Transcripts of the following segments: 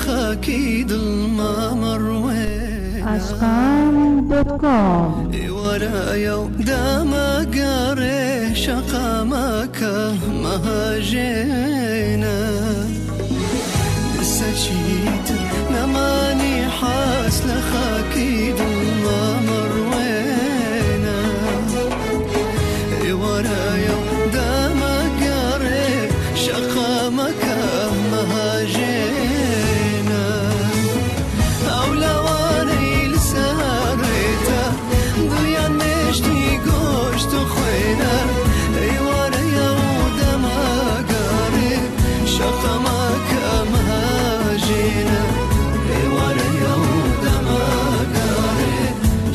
لخاكي دل ما مروينا ashkan.com ورايا ودام قاري شقامك مهاجينا لسه جيت نماني حاس لخاكي دل ما مروينا ورايا ودام قاري شقامك مهاجينا أولواني لساريتا دنيا مشتي گوشت خوينا ايوانا يا ودما قاري شقمك مهاجينا ايوانا يا ودما قاري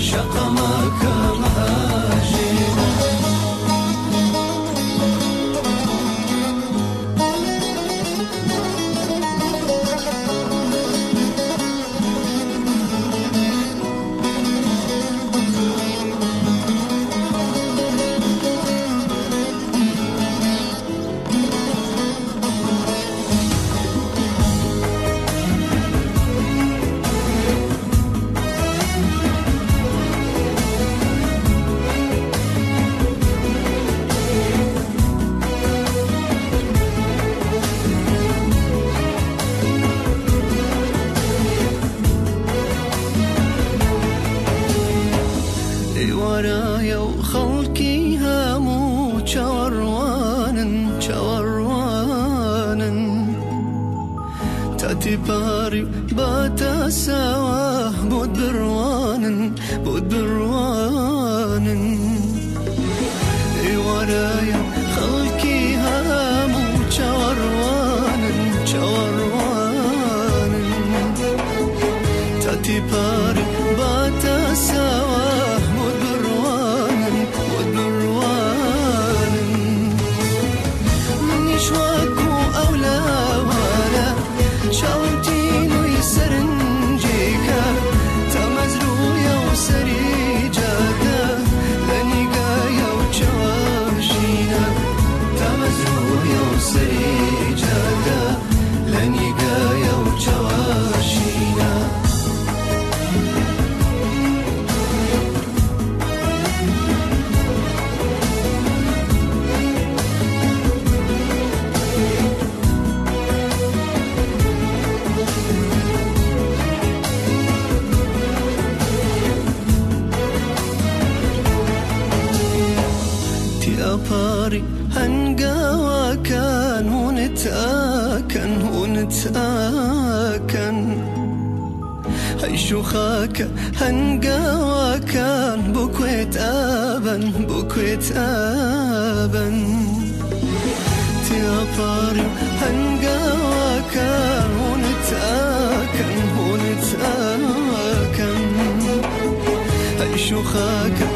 شقمك مهاجينا. ورايا وخلقي هامو چاوەڕوانن چاوەڕوانن تاتی پاری باتاساوە بۆت بڕوانن بۆت بڕوانن. ورايا خەڵکی هەموو چاوەڕوانن چاوەڕوانن تاتی پاری باتاساوە بۆت بڕوانن بۆت بڕوانن. منیش وەکو ئەولاوانە چاوم تینووی سەرنجێکە تا مەزروویە و سەری جادە لە نیگایە و چاوشینە تا مەزروویە و سەری جادە لە نیگایە و چاوشینە. تیاپاری هەنگاوەکان ونتئاکەن ونتئاکەن هەیش و خاکە هەنگاوەکان بۆ کوێت ئابن بۆ کوێت ئابن. تیاپاری هەنگاوەکان ونتئاکەن ونتئاکەن هەیش و خاکە